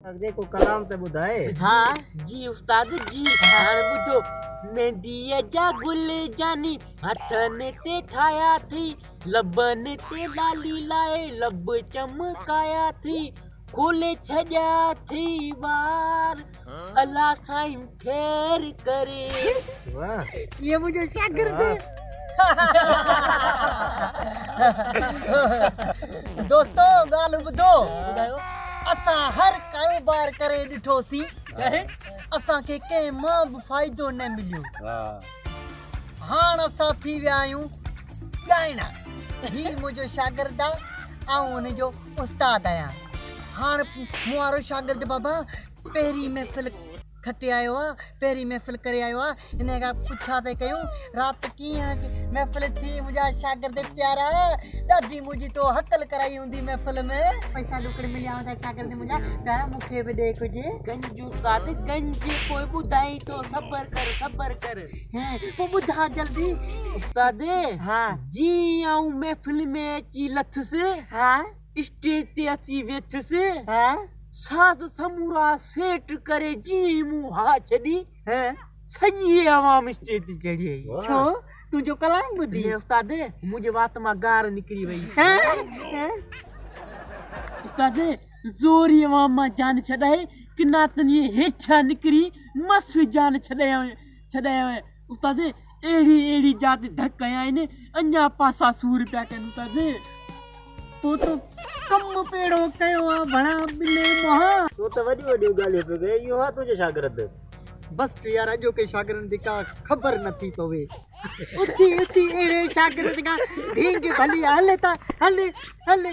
अॻिते को कलाम त ॿुधाए। हा जी उस्ताद जी, हाणे ॿुधो। मेहंदीअ जा गुल जानी हथनि ते ठाहिया थी, लबनि ते लाली लाए लब चमकाया थी, खोले छॾिया थी वार, अलाह साईं ख़ैर करे। वाह, इहो मुंहिंजो शागिर्द। दोस्तो ॻाल्हि ॿुधो, असां हर कारोबार करे ॾिठोसीं, असांखे कंहिं मां बि फ़ाइदो न मिलियो। हाणे असां थी विया आहियूं ॻाइणा। ही मुंहिंजो शागिर्द आहे, आउं हुनजो उस्ताद आहियां। हाणे मूं वारो शागिर्द बाबा पहिरीं महफ़िल खटे आयो आहे, पहिरीं महफ़िल करे आयो आहे। हिन खां पुछा त कयूं राति कीअं महफ़िल थी। मुंहिंजा शागिर्द प्यारा, ॾाढी मुंहिंजी तो हकल कराई हूंदी महफ़िल में। पैसा ॾोकड़ मिलिया हूंदा शागिर्द मुंहिंजा प्यारा, मूंखे बि ॾे कुझु। गंज उस्ताद गंज, पोइ ॿुधाई थो, सब्र कर सब्र कर। पोइ ॿुधा जल्दी उस्ताद। हा जीअं आउं महफ़िल में अची लथुसि, हा स्टेज ते अची वेठुसि, हा साज़ समूरा सेट करे जीअं मूं हा छॾी, हा सॼी आवाम स्टेज ते चढ़ी आई। छो? तुंहिंजो कलाम ॿुधी? ने उस्ताद, मुंहिंजे वात मां गार निकिरी वई। हा हा उस्ताद, ज़ोरी आवाम मां जान छॾाए, किनातन हेठा निकिरी मस जान छॾाया छॾाया। उस्ताद, अहिड़ी अहिड़ी जात धक कया आहिनि, अञा पासा सूर पिया कनि उस्ताद। तूं त कमु पेड़ो कयो आहे भणा बिले मुहा। तूं त वॾियूं वॾियूं ॻाल्हियूं पियो करे, इहो आहे तुंहिंजो शागिर्द? बसि यार, अॼोके शागिर्दनि जी का ख़बर नथी पवे। उथी उथी अहिड़े शागिर्द खां ढींग भली। हल त हल हल।